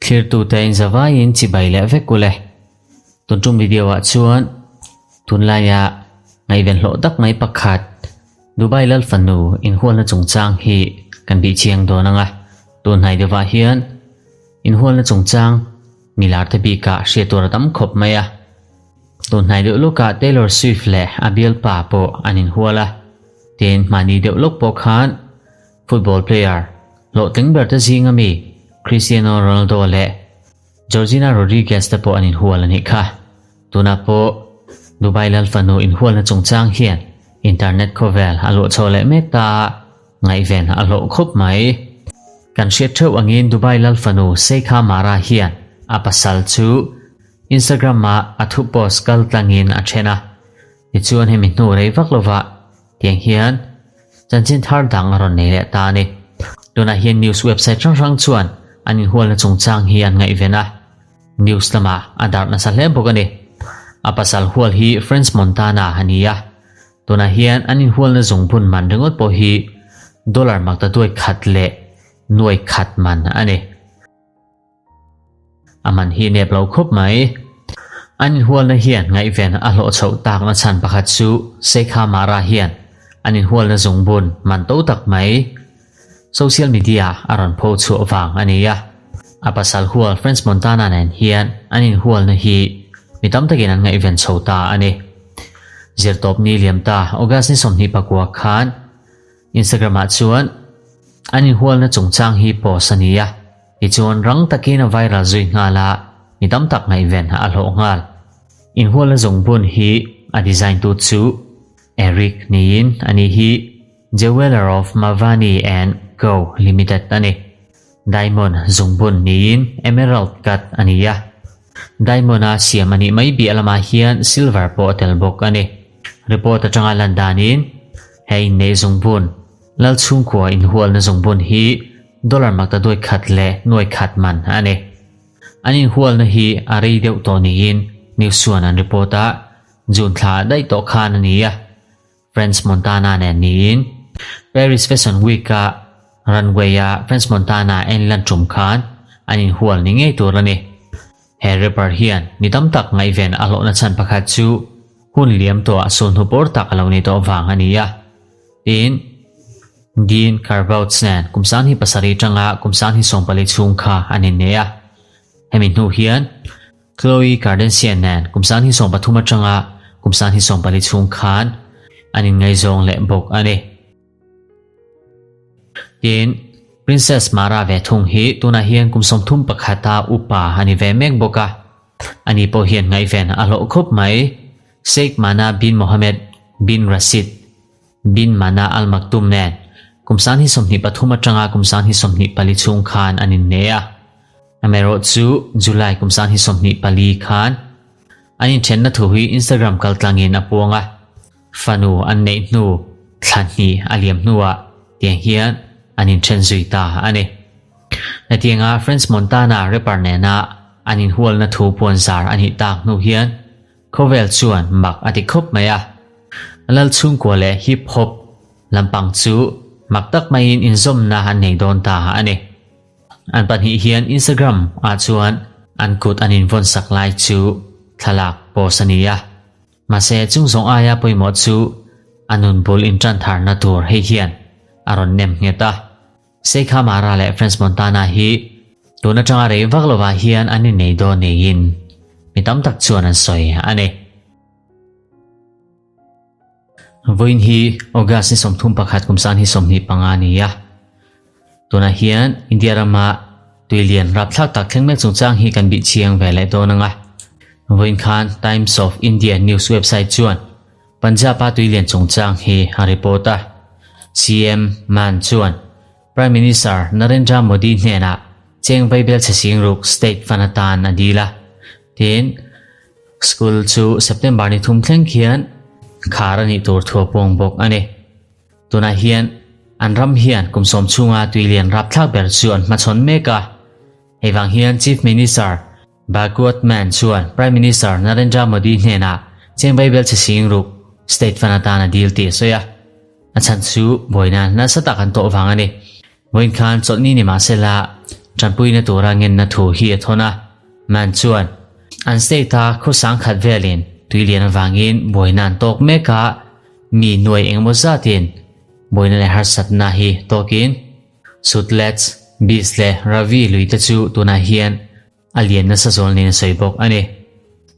Thlirtute in zavaiin chibai leh vek ule. Tun tum video ah chuan tunlaia ngaihven hlawh tak mai pakhat Dubai lal fanu inhualna chungchang hi kan bih chiang dawn ang a. Tun hnai deuhah hian inhualna chungchang milar te bikah hriat tur a tam khawp mai a. Tun hnai deuh lawkah Taylor Swift leh a bialpa pawh an inhual a. Tin, hmani deuh lawk pawh khan football player hlawhtling ber te zinga mi Cristiano Ronaldo leh Georgina Rodriguez te pawh an inhual a nih kha. Tunah pawh Dubai lal fanu inhualna chungchang hian internet khawvel a luah chho leh mek ta a, ngaihven a hlawh khawp mai. Kan hriat theuh angin Dubai lal fanu Sheikha Mara hian a pasal chu Instagram ah a thu post kal tlangin a then a. Tichuan hemi hnu rei vak lovah tiang hian chanchin thar dang a rawn nei leh ta a ni. Tunah hian news website hrang hrang chuan an inhualna chungchang hi an ngaihven a, news lamah a darh nasa hle bawk a ni. A pasal hual hi French Montana a ni a, tunah hian an inhualna zungbun man ringawt pawh hi dollar maktaduai khat leh nuai khat man a ni. A man hi nep lo khawp mai. An inhualna hian ngaihven a hlawh chhoh takna chhan pakhat chu Sheikha Mara hian an inhualna zungbun man to tak mai social media a rawn pho chhuah vang a ni a. A pasal hual French Montana nen hian an inhualna hi mi tam takin an ngaihven chho ta a ni. Zirtawpni liam ta August ni 24 khan Instagram ah chuan an inhualna chungchang hi post a ni a, tichuan rang takin a viral zui nghal a, mi tam tak ngaihven a hlawh nghal. Inhualna zungbun hi a design tu chu Eric niin a ni hi Jeweller of Mavani and Co Limited a ni. Diamond zungbun niin emerald cut a ni a, diamond a siam a nih mai piah lamah hian silver pawh a tel bawk a ni. Report atanga lan danin he inneih zungbun, lal chhungkua inhualna zungbun hi dollar makta duai khat leh nuai khat man a ni. An inhualna hi a rei deuh tawh niin news chuan an report a, June thla daih tawh khan a ni a. French Montana nen niin Paris Fashion Week-a runway-a French Montana en lan tum khan an inhual ni ngei tur a ni. He rapper hian mi tam tak ngaihven a hlawhna chhan pakhat chu hun liam tawhah sulhnu pawr tak a lo ni tawh vang a ni a. Tin, Dean Carbouts nen kum 27 tanga kum 24 chhung kha an innei a. Hemi hnu hian Khloe Kardashian nen kum 2013 atanga kum 2024 chhung khan an inngaizawng leh bawk a ni. Tin, Princess Mara ve thung hi tunah hian kum 31 a upa a ni ve mek bawk a. Ani pawh hian ngaihven a hlawh khawp mai. Sheikh Mana bin Mohammed bin Rashid bin Mana Al Maktoum nen kum 2023 atanga kum 2024 chhung khan an innei a. Amaherawhchu, July kum 2024 khan an inthenna thu hi Instagram kaltlangin a puang a, fanu an neih hnu thla hnih a liam hnuah tiang hian an inthen zui ta a ni. Hetianga French Montana rapper nena an inhualna thu puanzar a nih tak hnu hian khawvel chuan mak a ti khawp mai a. Lal chhungkua leh hip hop lampang chu mak tak maiin inzawmna an nei dawn ta a ni. An pahnih hian Instagram ah chuan an kut an invawn sak lai chu thlalak post a ni a. Mahse chung zawng aia pawimawh chu a nun bul intan tharna tur hei hian a rawn nem nghet a. Sheikha Mara leh French Montana hi tun atanga rei vak lovah hian an innei dawn niin mi tam tak chuan an sawi a ni. Vawiin hi August ni 31 kum 2025 a ni a. Tunah hian India rama tui lian rapthlak tak thleng mek chungchang hi kan bih chiang ve leh dawn ang a. Vawiin khan Times of India news website chuan Punjab-a tui lian chungchang hi a report a. CM Mann chuan Prime Minister Narendra Modi hnenah cheng vaibel chhe sing ruk state fund atan a dil a. Tin, School chu September ni thum thleng khian khar a nih tur thu a puang bawk a ni. Tunah hian an ram hian kum sawm chhunga tui lian rapthlak ber chu an hmachhawn mek a. Hei vang hian Chief Minister Bhagwat Mann chuan Prime Minister Narendra Modi hnenah cheng vaibel chhe sing ruk state fund atan a dil tih a sawi a. A chhan chu buaina nasa tak an tawh vang a ni. Vawiin khan chawlhni ni mahsela tanpuina tura ngenna thu hi a thawn a, Man chuan an state-a khaw sangkhat velin tui lian avangin buaina an tawk mek a, mi nuai engemaw zatin buaina leh harsatna hi tawkin Sutlej, Beas leh Ravi lui te chu tunah hian a lian nasa zawl niin a sawi bawk a ni.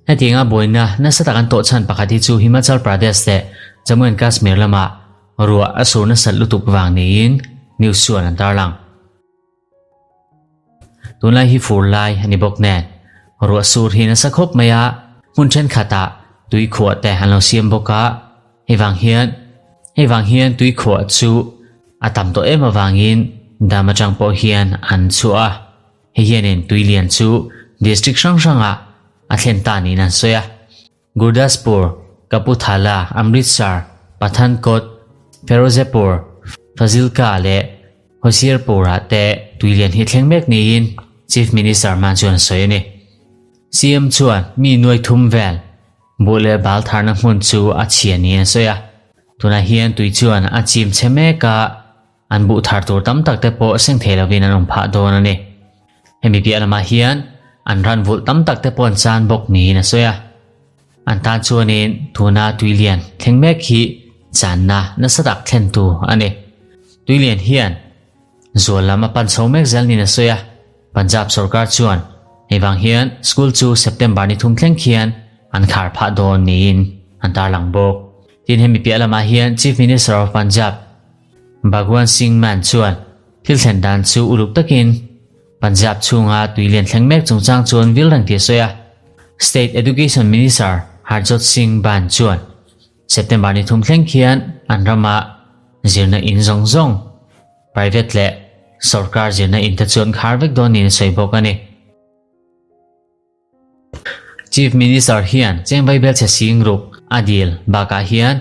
Hetianga buaina nasa tak an tawh chhan pakhat hi chu Himachal Pradesh leh Jammu and Kashmir lama ruah a sur nasat lutuk vang niin news chuan an tarlang. Tunlai hi fur lai a ni bawk nen ruah sur hi nasa khawp mai a, hmun thenkhatah tui khuah te an lo siam bawk a, hei vang hian hei vang hian tui khuah chu a tam tawh em avangin dam atang pawh hian an chhuah a. Hei hianin tui lian chu district hrang hrangah a thlen ta niin an sawi a. Gurdaspur, Kapurthala, Amritsar, Pathankot, Ferozepur, Fazilka leh Hoshiarpur-ah te tui lian hi thleng mek niin Chief Minister man chuan a sawi a ni. CM chuan mi nuai thum vel buh leh bal tharna hmun chu a chhia niin a sawi a. Tunah hian tui chuan a chim chhe mek a. An buh thar tur tam tak te pawh seng thei lovin an awm phah dawn a ni. Hemi piah lamah hian an ran vulh tam tak te pawh an chan bawk niin a sawi a. An tan chuanin tuna tuilian thleng mek hi channa nasa tak thlentu a ni. Tuilian hian zual lam a pan chho mek zel niin a sawi a. Punjab sorkar chuan hei vang hian school chu September ni thum thleng khian an khar phah dawn niin an tarlang bawk. Tin hemi piah lamah hian Chief Minister of Punjab, Bhagwan Singh Mann chuan thil thlen dan chu uluk takin Punjab chhunga tui lian thleng mek chungchang chuan vil reng tih a sawi a. State Education Minister Harjot Singh Ban chuan September ni thum thleng khian an rama zirna in zawng zawng private leh sorkar zirna in te chuan khar vek dawn niin a sawi bawk a ni. Chief Minister hian cheng vaibel chhe sing ruk a dil bakah hian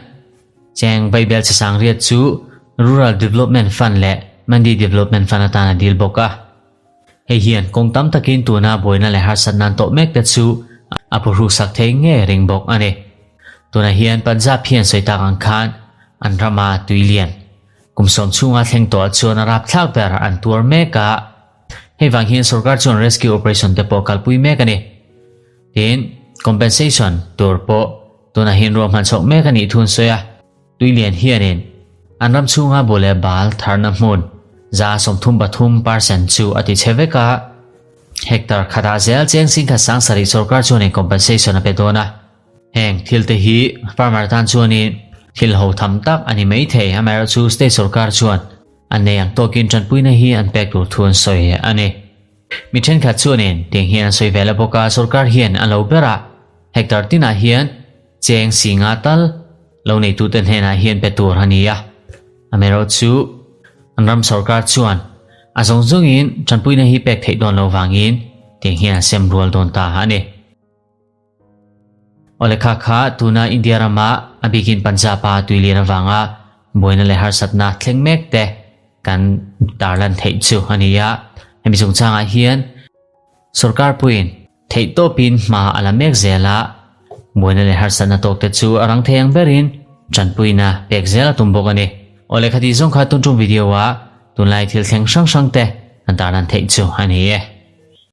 cheng vaibel chhe sang riat chu Rural Development Fund leh Mandi Development Fund atan a dil bawk a. Hei hian kawng tam takin tuna buaina leh harsatna an tawh mek te chu a phuhruksak thei ngei ring bawk a ni. Tunah hian Punjab hian sawi tak ang khan an rama tui lian kum sawm chhunga thleng tawh chuan a rapthlak ber an tuar mek a. Hei vang hian sorkar chuan rescue operation te pawh kalpui mek a ni. Tin, compensation tur pawh tunah hian ruahman chhoh mek a nih thu an sawi a. Tuilian hianin an ram chhunga bu leh bal tharna hmun 33% chu a ti chhe vek a. Hectare khatah zel cheng singkhat sang sarih sorkar chuanin compensation a pe dawn a. Heng thil te hi farmer tan chuanin thil ho tham tak a ni mai thei, amaherawhchu state sorkar chuan An nei ang tawkin tanpuina hi an pek tur thu an sawi a ni. Mi thenkhat chuanin tiang hian an sawi ve la bawk a, sorkar hian a lo ber a, hectare tinah hian cheng si nga tal lo neitute hnenah hian pe tur a ni a. Amaherawhchu an ram sorkar chuan a zawng zawngin tanpuina hi pek theih dawn lo vangin tiang hian an sem rual dawn ta a ni. Awle kha kha tuna India rama a bikin Punjab a tuilian avanga buaina leh harsatna thleng mek te kan tarlan theih chu a ni a. Hemi chungchangah hian sorkar puiin theihtawpin hma a la mek zel a, buaina leh harsatna tawk te chu a rang thei ang berin tanpuina pek zel a tum bawk a ni. Awle kha tih zawng kha tun tum video a tunlai thil thleng hrang hrang te kan tarlan theih chu a ni e.